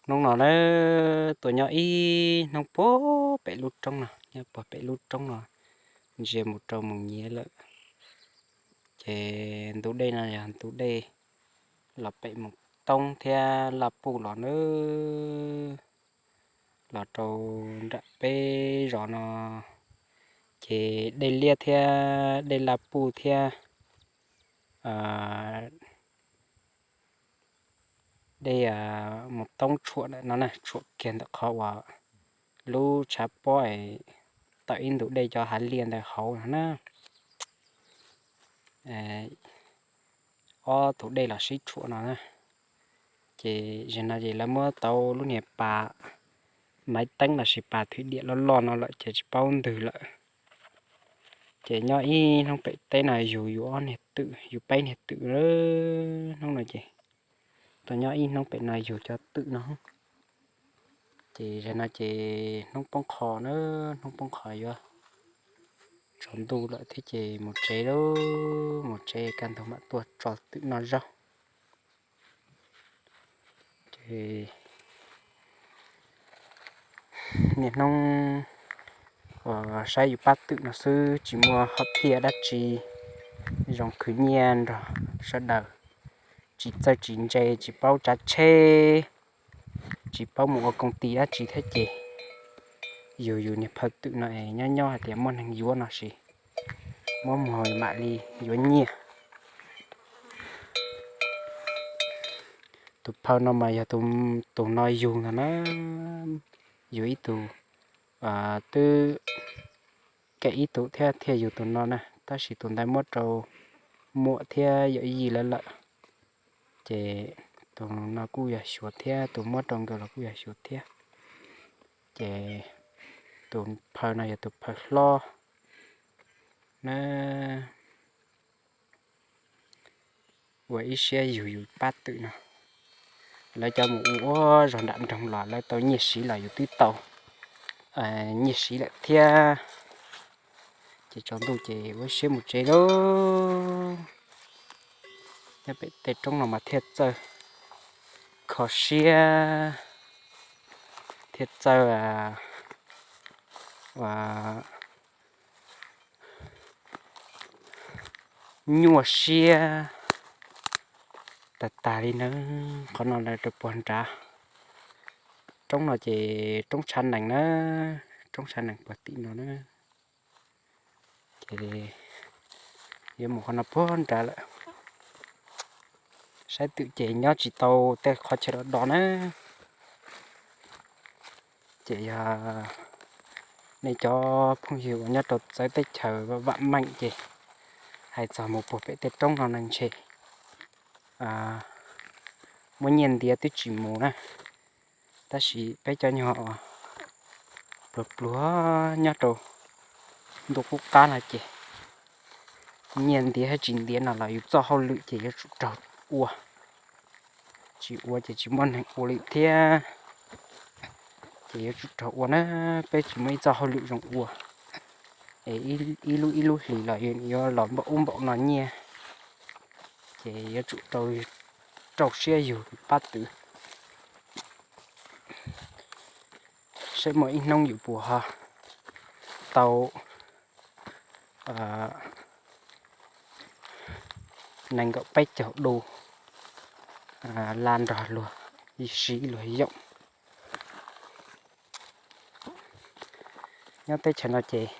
Hnub no na, tuaj nyob ib hnub puag pem lub roob no, nyob puag pem lub roob no, ntsia mus rau mus nyiav lawm. Ces ntug dej no yog ntug dej los pem mus Toob thiab Laj Puj los na, los rau nram peb zos no, ces dej Liab thiab dej Laj Puj thiab dej mus Toob tshuam ntawm no na, tshuam kiag ntawm qhov uas lub tshav pob es tawm ib ntug dej cov hav liaj ntawd hauv no na. Ob tug dej los sib tshuam no na. Ces zaum no ces lawv muab tau lub niag pas maiv teeb los sis pas thwm diam loj loj no lawm ces tsis paub ntws lawm. Ces nyob ib hnub pem teb no yug yus ob niag twm, yus peb niag twm. Hnub no ces tuaj nyob ib hnub pem no yug cov twm no. Ces zaum no ces hnub poob qho na, hnub poob qho yuav tsaus ntuj lawm thiab ces mus tsev lauj, mus tsev kaj ntug mam tuaj tso twm noj zaub. Ces niaj hnub uas saib yus pab twm no xwb, tsis muaj hom phiaj dab tsi zoo khwv nyiaj nrog sawv daws, tsis txawj tsis ntse, tsis paub tsav tsheb, tsis paub mus ua koom tis dab tsi thiab ces yug yus niag phaw twm no es nyob nyob hais tias muaj neeg yuav no sis muab muag mam li yuav nyiaj. Tus phaw no mas yog tus no yug ntag na, yug ib tug twb kem ib tug thiab thiaj yug tus no na, tab sis tus ntawd muab rau muam thiab yawm yij lawv lawm. Ces tus no kuj yog xyuas thiab, tus muab rau nkawd los kuj yog xyuas thiab. Ces tus phaw no yog tus phaw hlob na. Ua ib siab yug yus pab twm no, lawv cov mus ua ua zog nram nroog los lawv tau nyiaj siv los yus twb tau nyiaj siv lawm thiab. Ces tsaus ntuj ces ua siab mus tsev lauj. Nyob pem tej roob no mas thiaj txawj kho siab, thiaj txawj ua nyuaj siab tag tag li na. Qhov no lawv rau puag nrad roob no ces roob tshav nees na, roob tshav nees puag tim no na. Ces yuav mus qhov no puag nrad lawm. Saib twm ces nyob tsis tau tej qhov chaw do do na. Ces yog nej cov phooj ywg uas nyob rau txawv teb chaws vam meej ces hais txog mus puag pem tej roob no na ntshe muaj nyiaj ntiav twb tsis mus na. Tab sis peb cov nyuag pluag pluag nyob rau ntuj qub qab no ces nyiaj ntiav thiab tsis ntiav no los yus txoj hauj lwm ces yuav tsum raug ua. Tsis ua ces tsis muaj neeg ua li thiab. Ces yuav tsum raug ua na, peb tsis muaj ib txoj hauj lwm zoo ua es ib lub ib lub hlis los yuav los npaum ub npaum no nyiaj. Ces yuav tsum rau siab yug pab twm saib muaj ib hnub yus puas ho tau nees nkaum peb caug du la nrog luag siv luag yoom. Nyob teb chaws no ces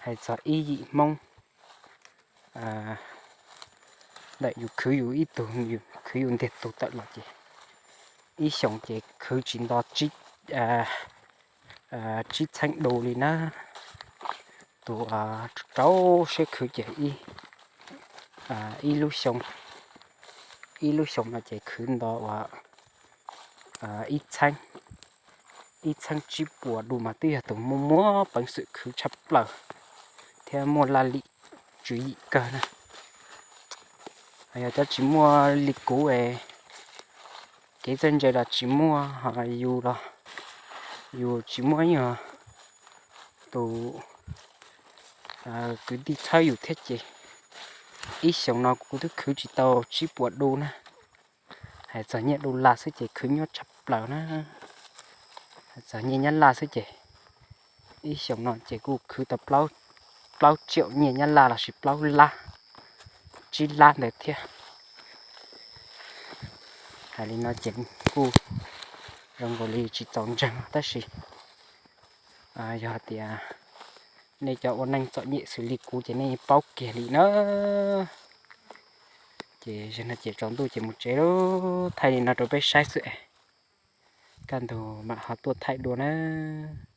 hais txog ib yim Hmoob ntawm yus khwv yus ib tug, khwv yus ntiag tug tawm los ces ib xyoos ces khwv tsis nto tsib txheeb du li na. Tus rau siab khwv ces ib lub xyoo, ib lub xyoo no ces khwv nto ua ib txheeb, ib txheeb tsib puas du mas twb yog tus muaj muaj peev xwm khwv tshaj plaws thiab muaj laj lim tswv yim kawg na. Yog cov tsis muaj li kuv es kev txawj ntse los tsis muaj, ho yus los yus tsis muaj ib nyuag tus kwv tij txhawb yus thiab ces ib xyoos no kuv twb khwv tsis tau tsib puas du na. Hais txog nyiaj du las xwb ces khwv nyuaj tshaj plaws na. Txog nyiaj Nyab Laj xwb ces ib xyoos no ces kuj khwv tau plaub tsiaum nyiaj Nyab Laj lossis plaub lab, tsib lab ntawd thiab. Hais li no ces kuj zoo nkaus li tsis txaus ntseeg tab sis yog hais tias nej cov ua neej txom nyem xws li kuv ces nej paub kiag li na. Ces zaum no ces tsaus ntuj ces mus tsev lawm, thaij li no rau peb saib xwb, kaj ntug mam ho tuaj thaij dua nawb.